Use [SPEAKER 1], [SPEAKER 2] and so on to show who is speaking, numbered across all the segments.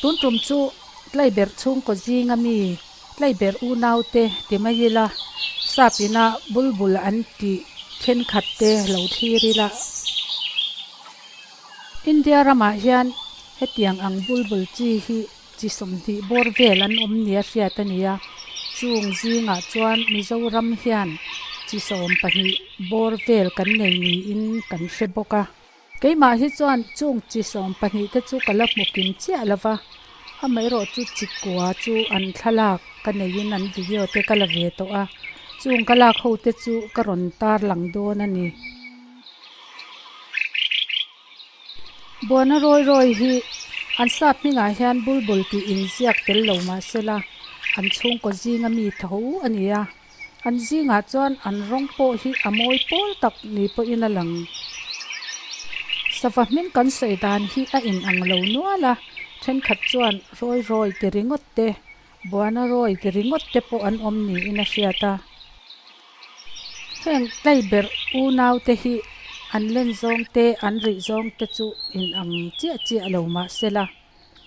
[SPEAKER 1] Tun tum chu tlaiberh chhungkaw zinga mi tlaiberh unaute ti mai ila sap ina bulbul an tih thenkhat te lo thlir ila. India ramah hian hetiang ang bulbul chi hi chi 20 bawr vel an awm nia hriat a ni a, chung zingah chuan Mizoram hian chi 12 bawr vel kan nei niin kan hre bawk a. Keimah hi chuan chung chi 12 te chu ka la hmu kim chiah lo va, amaherawhchu chi kua chu an thlalak ka neiin an video te ka la ve tawh a, chung ka lak ho te chu ka rawn tarlang dawn a ni. Buana rawi rawi hi an sap hmingah hian bulbul tih inziak tel lo mah sela an chhungkaw zinga mi tho a ni a, an zingah chuan an rawng pawh hi a mawi pawl tak ni pawhin a lang. Sava hming kan sawi dan hi a inang lo nual a, thenkhat chuan rawi rawi ti ringawt te, buana rawi ti ringawt te pawh an awm niin a hriat a. Heng tlaiberh unaute hi an len zawng te, an rih zawng te chu inang chiah chiah lo mah sela,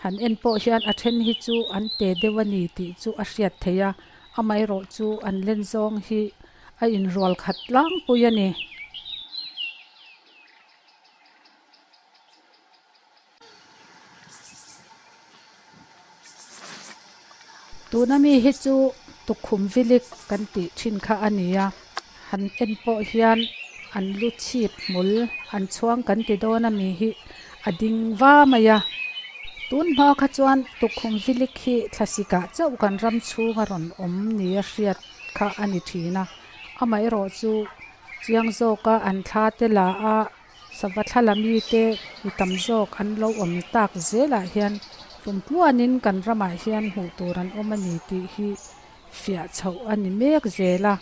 [SPEAKER 1] han en pawh hian a then hi chu an te deuh a ni tih chu a hriat theih a, amaherawhchu an len zawng hi a inrual khat tlangpui a ni. Tuna mi hi chu tukkhum vilik kan tih thin kha a ni a, han en pawh hian an lu chhip hmul an chhuang kan ti dawn a mi hi a ding va mai a. Tun hma kha chuan tukkhum vilik hi thlasikah chauh kan ram chhunga rawn awm nia hriat kha a ni thin a, amaherawhchu chiang zawka an thla te la a. Sava thla mite mi tam zawk an lo awm tak zelah hian tumtluanin kan ramah hian hmuh tur an awm a ni tih hi fiah chhoh a ni mek zel a,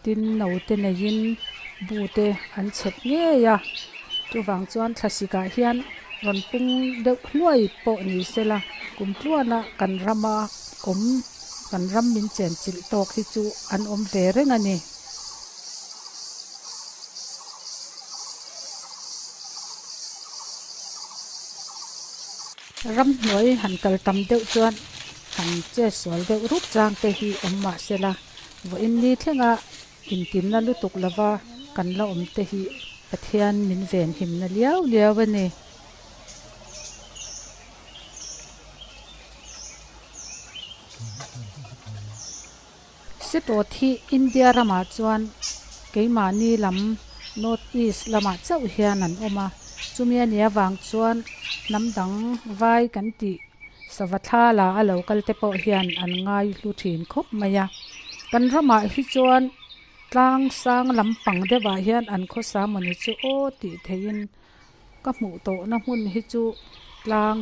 [SPEAKER 1] tin no te neiin bu te an chhep ngei a, chuvang chuan thlasikah hian rawn pung deuh hluai pawh ni sela kumtluana kan rama awm kan ram min chenchilh tawk hi chu an awm ve reng a ni. Ramhnuai han kal tam deuh chuan han che sual deuh rup chang te hi awm mah sela, vawiin ni thlenga intinna lutuk lova kan la awm te hi Pathian min venhimna liau liau a ni. Sitawt hi India ramah chuan keimahni lam North East lamah chauh hian an awm a, chumi a nih avang chuan hnam dang vai kan tih sava thla la a lo kal te pawh hian an ngai hlu thin khawp mai a. Kan ramah hi chuan tlang sang lampang deuhah hian an khawsa mawni chu aw tih theihin Ka hmuh tawhna hmun hi chu tlang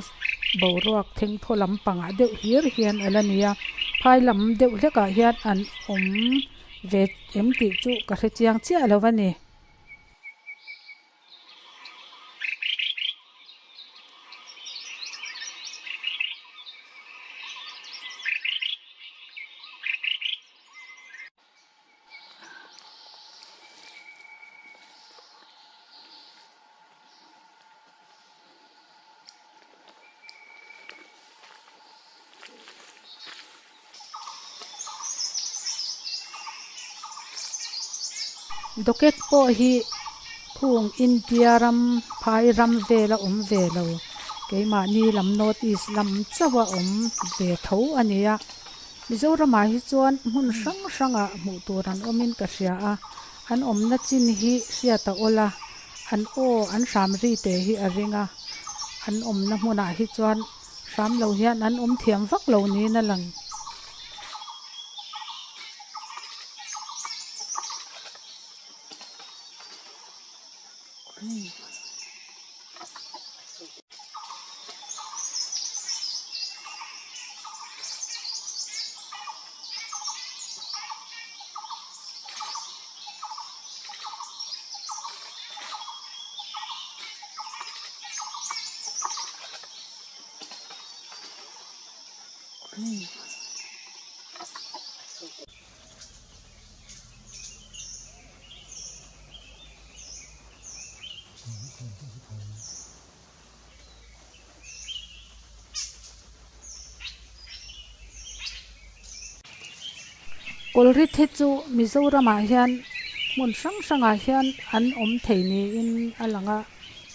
[SPEAKER 1] boruak thengthaw lampangah deuh hlir hian a la ni a, phai lam deuh hlekah hian an awm ve em tih chu ka hre chiang chiah lo a ni. Docket pawh hi khung India ram phai ram vela awm ve lo keimahni lam North East lam chauh a awm ve tho a ni a. Mizoramah hi chuan hmun hrang hrangah hmuh tur an awmin ka hria a, an awmna chin hi hriat a awl a, an aw an hram ri te hi a ring a, an awmna hmunah hi chuan hram lo hian an awm thiam vak lo niin a lang. Kawlrit hi chu Mizoramah hian hmun hrang hrangah hian an awm thei niin a lang a,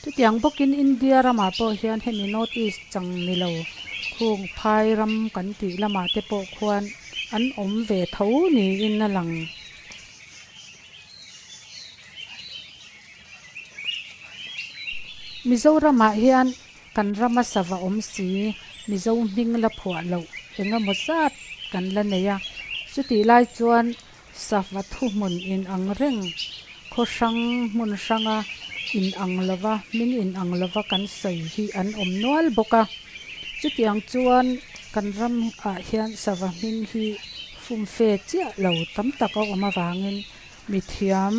[SPEAKER 1] chutiang bawkin India ramah pawh hian hemi North East chang ni lo khung phai ram kan tih lamah te pawh khuan an awm ve tho niin a lang. Mizoramah hian kan rama sava awm si, Mizo hming la phuah loh eng emaw zat kan la nei a. Chutih lai chuan sava thuhmun inang reng, khaw hrang hmun hranga inang lova, hming inang lova kan sawi hi an awm nual bawk a. Chutiang chuan kan ramah hian sava hming hi fumfe chiah lo tam tak a awm avangin mithiam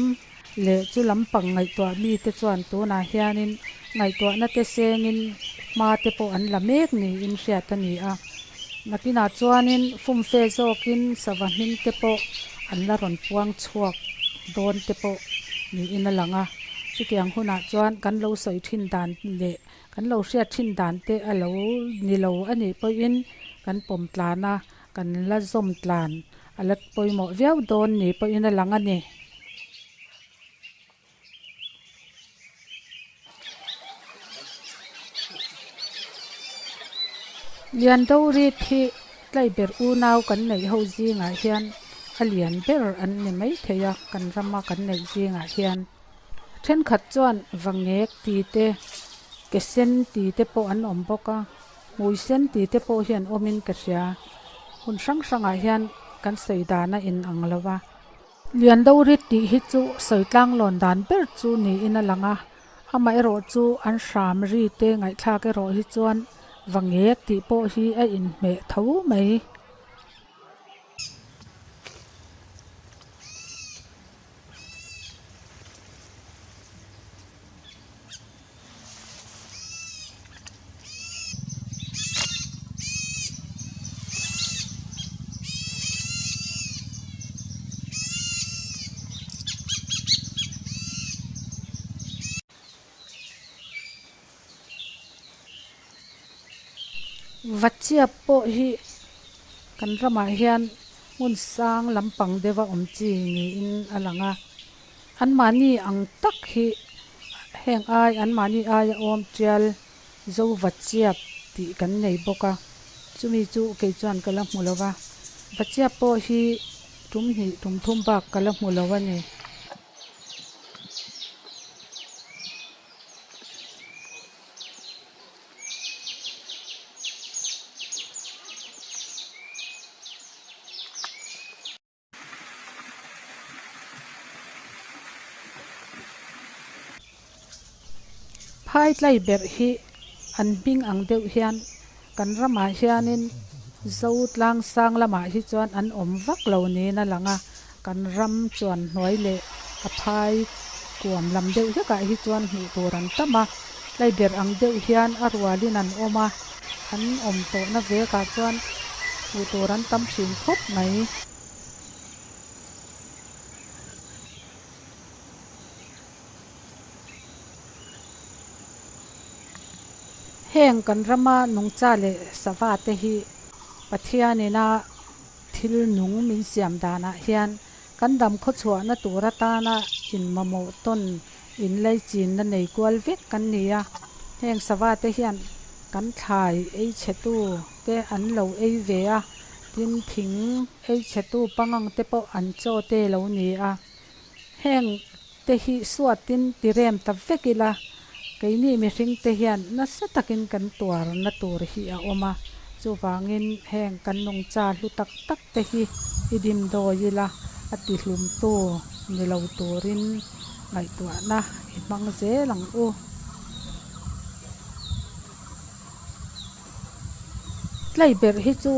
[SPEAKER 1] leh chu lampang ngaihtuah mite chuan tunah hianin ngaihtuahna te sengin hma te pawh an la mek niin hriat a ni a. Nakinah chuanin fumfe zawkin sava hming te pawh an la rawn puang chhuak dawn te pawh niin a lang a. Chutiang hunah chuan kan lo sawi thin dan leh kan lo hriat thin dan te a lo ni lo a nih pawhin kan pawm tlan a, kan la zawm tlan a la pawimawh viau dawn ni pawhin a lang a ni. Liando rit hi tlaiber unau kan neih ho zingah hian a lian ber an ni maithei a, kan rama kan neih zingah hian. Thenkhat chuan vangek ti te, ke sen ti te pawh an awm bawk a, hmui sen ti te pawh hi an awmin ka hria. Hun hrang hrangah hian kan sawi dan a inang lo va. Liando rit tih hi chu sawi tlanglawn dan ber chu niin a lang a, amaherawh chu an hram ri te ngaihthlak erawh hi chuan vangek tih pawh hi a inhmeh tho mai. Vachiap pawh hi kan ramah hian hmun sang lampang deuha awm chi niin a lang a. Anmahni ang tak hi heng ai anmahni aia awm tial zo vachiap tih kan nei bawk a, chumi chu kei chuan ka la hmu lo va. Vachiap pawh hi tum hnih tum thum bak ka la hmu lo a ni. Phai tlai berh hi an hming ang deuh hian kan ramah hianin Zo tlang sang lamah hi chuan an awm vak lo niin a lang a, kan ram chuan hnuai leh a phai kuam lam deuh hlekah hi chuan hmuh tur an tam a, tlai berh ang deuh hian a rualin an awm a, an awm tawhna vekah chuan hmuh tur an tam thin khawp mai. Heng kan rama nungcha leh sava te hi Pathianina thil nung min siam danah hian kan dam khawchhuahna tur atana inmamawh tawn inlaichinna nei kual vek kan ni a. Heng sava te hian kan thlai ei chhetu te an lo ei ve a, tin thing ei chhetu pangang te pawh an chaw te lo ni a. Heng te hi suatin ti rem ta vek ila, keini mihring te hian nasa takin kan tuarna tur hi a awm a, chuvangin heng kan nungcha hlu tak tak te hi i dim dawi ila, a ti hlumtu ni lo turin ngaihtuahna i hmang zel ang u. Tlaiberh hi chu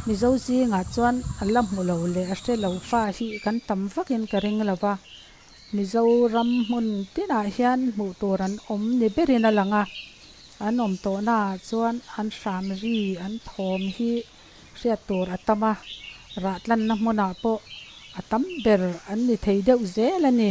[SPEAKER 1] Mizo zingah chuan a la hmu lo leh a hre lo fa hi kan tam vakin ka ring lo va, Mizoram hmun tinah hian hmuh tur an awm ni berin a lang a, an awm tawhnaah chuan an hram ri an thawm hi hriat tur a tam a, rah tlanna hmunah pawh a tam ber an ni thei deuh zel a ni.